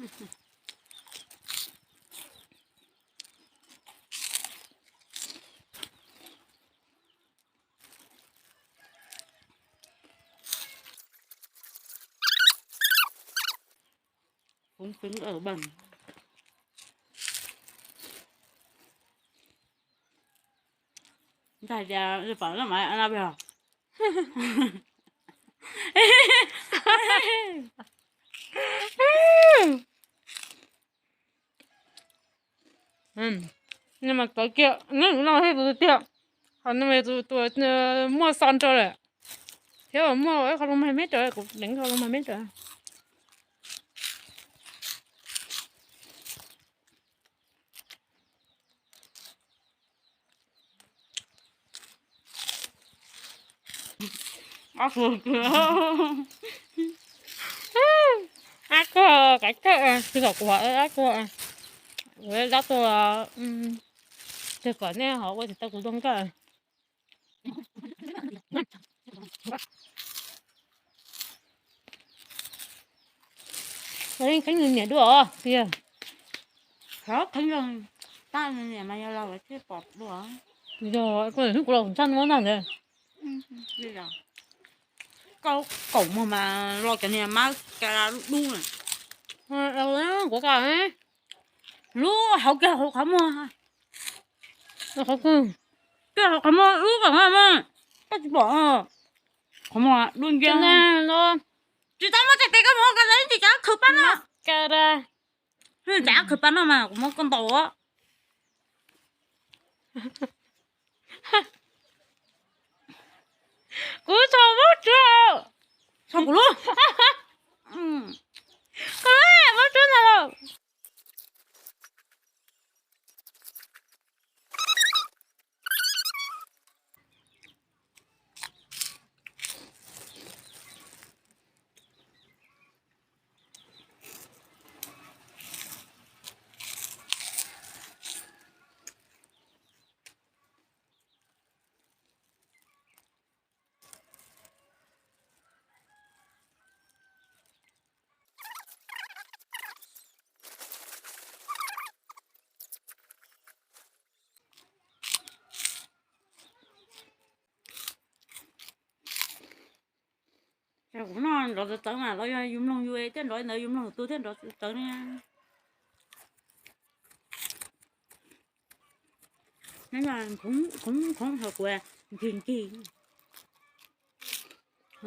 Phúng phúng ở bẩn. Ntai tias pom lub maiv no pem hov. Nej mas kawv kiag, neb no thiaj tus tiag. Ho no tus muaj xo nrog lawm, thiab muaj ib qho loo mag meb rawv, kuv deev qho loo mag meb rawv. Ab kuag, kav kawg, tsis kom kuv hov ab kuag. Kuv dab tuag, tsis kom nej hov ua tsis tau kuv zoo nkauj. Kheev niam dua os tiag. Kheev, tab niam mas yog laus thiaj pom dua. Yog kuv los tshaj muab ntag ntag. Kaum mog mas los cov niag mab ka dub dub na. Kuv ka lub hauv kiag hauv qhov muag, kiag hauv qhov muag dub kom mas koj tsis pom. Qhov muag dub nciab. Tsis tau muab txais tes koj mus ka ntawd tsis tau khwv pab no. Tsis tau khwv pab no mas kuv muab koj ntaus. Kuv txhom mob tsuag. Txhom kuv lub. Mob tsuag ntag lauj. Kuv noj nrov txawv txawv mas los yog yus mloog yus thiaj nrov ntawd, yus mloog tus thiaj nrov txawv txawv ne. Khoov khoov hauv kuv nkig nkig.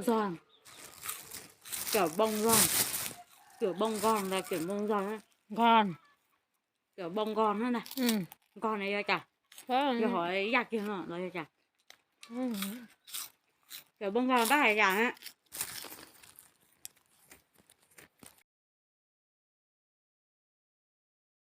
Zog, cawm npoo zog, cawm npoo nqog ntag, cawm npoo zog, nqog, cawm npoo nqog na, nqog na yog cas? Yog hov yaj kiag no los yog cas? Cawm npoo nqog tab hais cas?